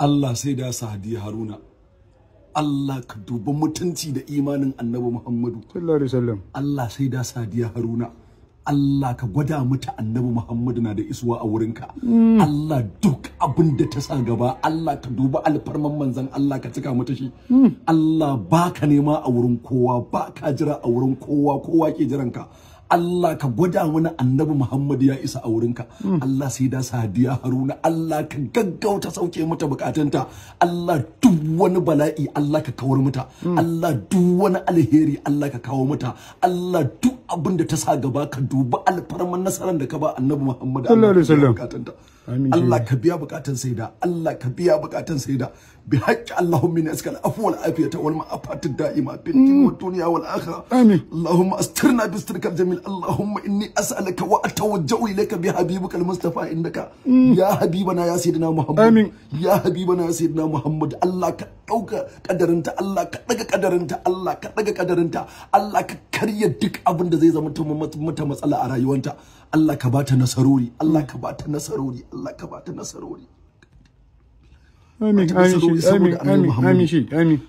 Allah sai da Sadiya Haruna, Allah ka dubi mutunci da imanin Annabi Muhammadu sallallahu alaihi wasallam. Allah sai da Sadiya Haruna, Allah ka gwada mata Annabi Muhammadu na da isuwa a wurinka. Allah duk abin da ta sa gaba, Allah ka dubi alfarman manzon Allah ka cika mata shi. Allah baka nema a wurin kowa, baka jira a wurin kowa, kowa ke jiranka. Allah ka gwada mana Annabi Muhammadu ya isa a wurinka. Allah sai da Sadiya Haruna, Allah ka gaggauta sauke mata bukatunta. Allah duk wani bala'i Allah ka kawar mata. Allah duk wani alheri Allah ka kawo mata. Allah duk abin da ta sa gaba ka dubi alfarman nasaran da ka ba Annabi Muhammadu sallallahu alaihi wasallam. Bukatunta. Amin. Allah ka biya bukatun saida, Allah ka biya bukatun saida. Bi haqqi Allahumma inni as'aluka al-afwa wal afiyata wal ma'afata ad-da'ima fid din wad dunya wal akhirah. Amin. Allahumma astirna bi sitrika al-jamil. Allahumma inni as'aluka wa atawajjahu ilayka bi habibika al-mustafa indaka. Ya habibana ya sayyidina Muhammad. Amin. Ya habibana ya sayyidina Muhammad. Allah ka dauka kadarinta, Allah ka daga kadarinta, Allah ka daga kadarinta, Allah ka karya duk abin da zai zama mata matsala a rayuwanta. Allah ka bata nasarori, Allah ka bata nasarori, Allah ka bata nasarori. Amin. Bata Amin nasarori shi. Amin. saboda Annabi Amin. Muhammad. Amin shi. Amin.